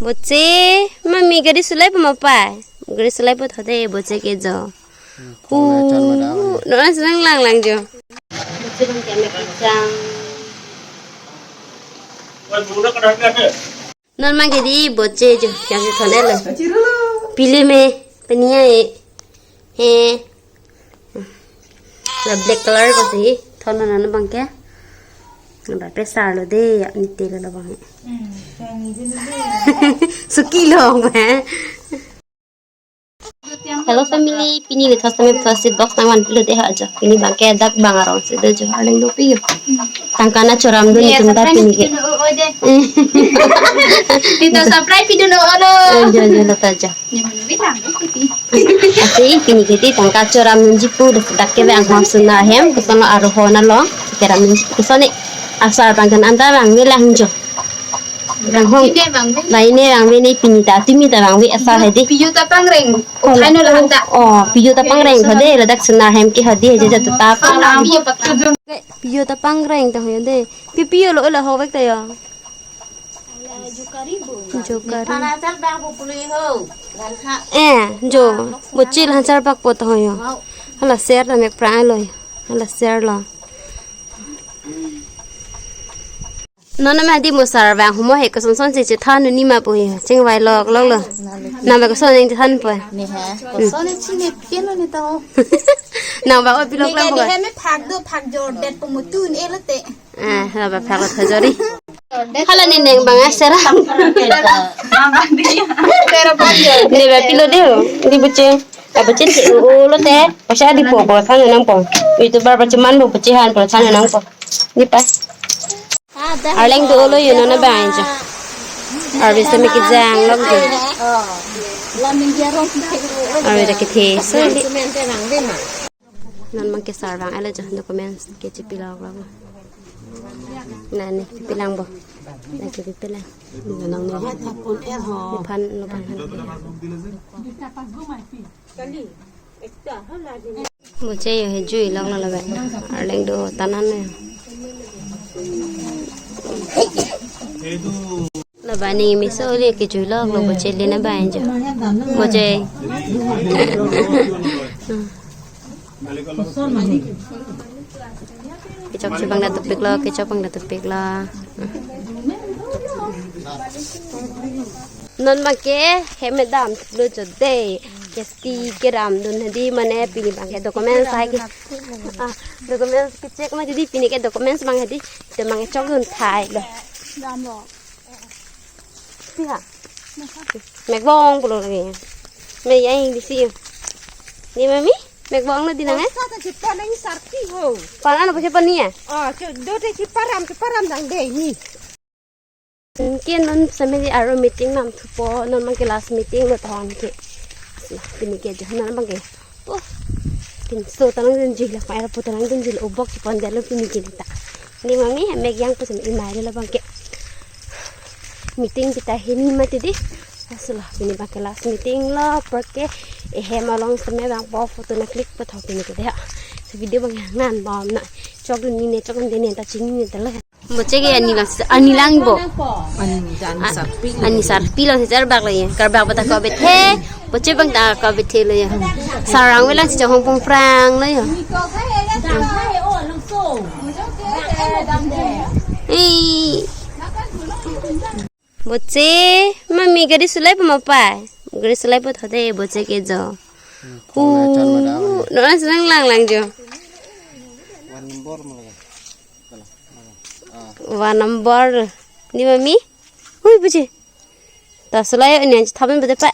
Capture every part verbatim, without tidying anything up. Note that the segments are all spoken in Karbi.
Boche, mami gari sulai po ma pai? Gari sulai po thode boche ke jo. Hmm, hu, phone charge ma da. Non senang lang lang jo. Boche bang keme kacang. Non mang ke di boche jo, yang si thon-et lo. Pilo me, pini ai. He. La black color ko si, thon non non bang ke. Ba pesar lo de, ya nite lo bang he. Suki lo he. Hello family, pini le thos tame first box nang van pilo de ha jo. Pini bang ke dak bang arong si do jo, arleng do pi jo. Tangka na choram do ni tum ta pini ke. Tito surprise pi do no olo. Eh, jo jo, lata jo. Ni manu bi tang do kuti. Ase pini ke di tangka choram nunji pu dak ke bang hom suna hem, koson lo arohon along keram nunji koson ni asar bang kan anta bang me lang jo. Bang hong. Sine bang me. Laine bang me ni pini ta tumi ta bang me asar hedi. Piyu ta pangreng. Thai no lahan ta. Oh, piyu ta pangreng hode, ladak suna hem ke hodi he jo tap. Alam piyu pakta. Piyu ta pangreng ta hode. Pi piyu lo la ho vek ta yo. Jokari. Pana char bang po pului ho. Eh, jo. Boche la char bak po to yo. Hala ser ta mek pra lo yo. Hala ser lo. Non ma di mo sar bang humo he koson son che che than ni ma po yo. Chingvai lok lok lo. Na ba koson ning than po. Ni ha. Koson ni chini pian ni to. Na ba o pilok lang po. Ni ha me phak do phak jor det po mo tun e lo te. Ah, hala ba phak thajori. Hala ni neng bang asera. Tera panjo. Ne ba pilo de ho. Di boche. Ba boche che o lo te. Pasha di po po than nang po. Itu bar boche man po boche han po than nang po. Di pa. Arleng do lo yo non bang jo. Arbi sami kejang lok jo. Arbi da kethe so di. Non bang ke sar bang ale jo documents ke chepi lok lok. Na ne chepi lang bo. Na chepi lang. Nang ne ha thapon er ho. Phan lo phan han. Boche yo he jui lok lo labe. Arleng do tanan ne. Labe ni miso le ke jui lok lo boche le na ba jo. Boche. Kechok si bang da tupik lo, kechok bang da tupik lo. Non bang ke, he madam lo jo de. Kesti keram dun hadi mane pini bang ke documents hai ke. Ah, documents ke check ma jadi pini ke documents bang hadi. Te bang ke chok dun thai lo. Dam lo. Siha. Mekbong pulo lagi. Me yang di si. Ni mami, mekbong lo di nang eh? Sa ta chepa nang sarki ho. Pan ano pa chepa ni ya? Ah, do te cheparam, cheparam dang de ni. Ke non family aro meeting nam thupo, non bang ke last meeting lo tahun ke. Pini ke jo non bang ke. Oh. Pinso tanang dunji la, pai apo tanang dunji la, obok chipon dalo pini ke ta. Ni mami, mek yang pu sami imai lo bang ke. Meeting kita hini mati di. Asula, pini bang ke last meeting lo, porque ehem along sami bang po photo na click po thok pini ke de. So video bang yang nan bom na. Chok dun ni ne, chok dun de ne ta chini ne ta lo. Boche ke ani lang, ani lang bo. Ani dan sarpi. Ani sarpi lang si char bak lo ye. Karbak bata ko bet he. Boche bang ta ko bet he lo ye. Sarang we lang si chong hong pong prang lo ye. Eh. Boche, mami gari sulai po ma pai? Gari sulai po thode boche ke jo. Hu. Nona senang lang lang jo. One number malah. One number. Ni mami? Hui boche. Ta sulai ni anj thaben bade pa.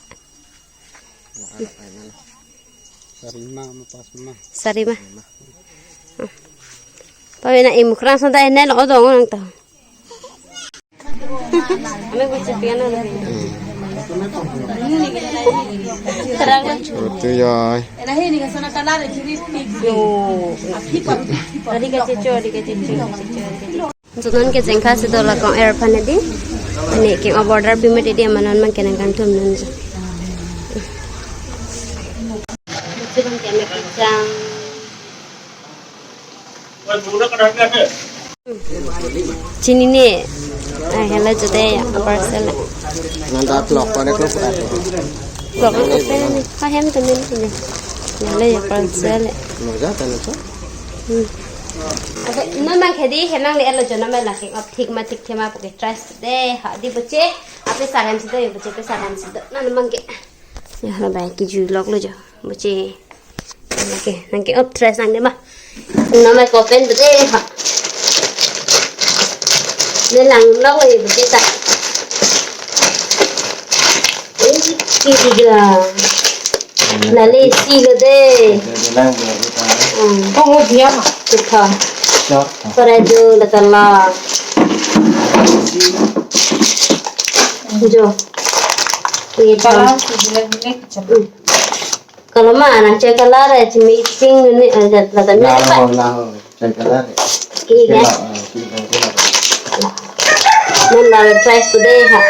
Sarima ma pas ma. Sarima. Pa bena imukrang santa ene lo dong nang ta. Ame boche piano. Terang. Otu yai. Ena hini ka sana kalar kiri. Yo. Tadi ka checho, tadi ka checho. Jonon ke jengkha si dola kong air pan di. Ani ke border pi mati di amanon man ke nang kangtum non jo. Chini ne. Ai, hala jode ya, parcel le. Nanda clock pada clock pada. Clock open le, ha hem temen le. Hala ya parcel le. Moja tadi tu. Hmm. Ate, non abang ke dei, henang le elo jo non abang lake, ap thik ma thikthe ma pu ke try si dei, ha dei boche, ape sagan si dei, boche pe sagan si dei, non abang ke. Ya, hala abang ke ju lok lo jo, boche. Oke, nang ke op tres nang dei ma. Nang mai kopen bete ha. Ne lang long le bete ta. Eh, ki diga. Lale si lo dei. Hmm. Kamu dia ma? Kita. Para jo la tala. Jo. Ini Kala tang. Si jelek-jelek. Hmm. Kalau ma nang choi color eh, chimi pink ni, eh, jat lata ni. Laho, laho, choi color eh. Ki ya? Kilo, eh, kilo, kilo. Nang la try today ha.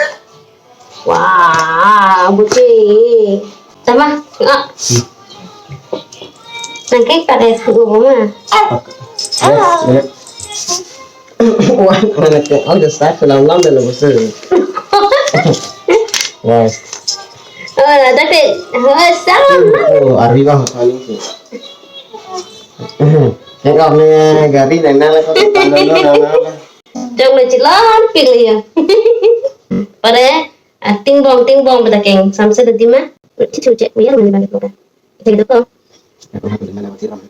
Wah, boche. Tama, ah. Nang ke pada suku ma. Yes, yes. Wah, mana ke? Oh, the start lamlam dei lo boche. Wah. Oh, ada ke? Oh, salam. Oh, arriba, paling sih. Yang kau punya gari nang nang lah, kau tak tahu nang nang lah. Jong le chilon pik le ya. Pare, ah, ting bong, ting bong, pada keng, samse de dima. Chichu che, uya mani balik bukan. Jadi tu kau. Aku nak beli mana, mati ram.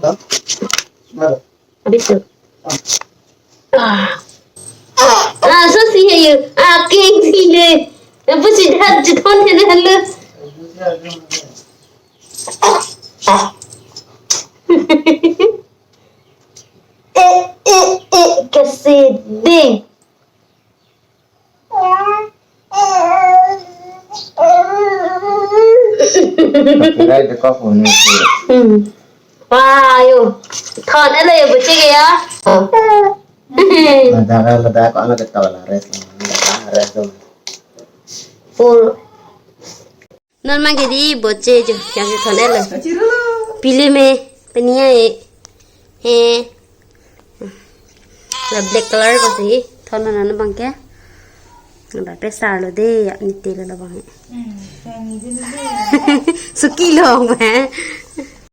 Dah? Mana? Habis tu. Ah. Ah, so si hai ye. Ah, keng si le. Apa si dah jeton hai le, hai le. Eh, eh, eh, kesini. Kira itu kau phone itu. Hmm. Wah, ayo. Thon ele ya, boche ke ya. Lada, lada, kau anak ketawa lah, rest lah. Rest dong. Full. Non abang ke dei boche jo, yang si thon ele. Pili me, penia e. He. La black color ko si, thon non abang ke. Ba pesar lo dei ya, niti lo abang he. Hmm, yang ini dulu deh. Suki lo abang he.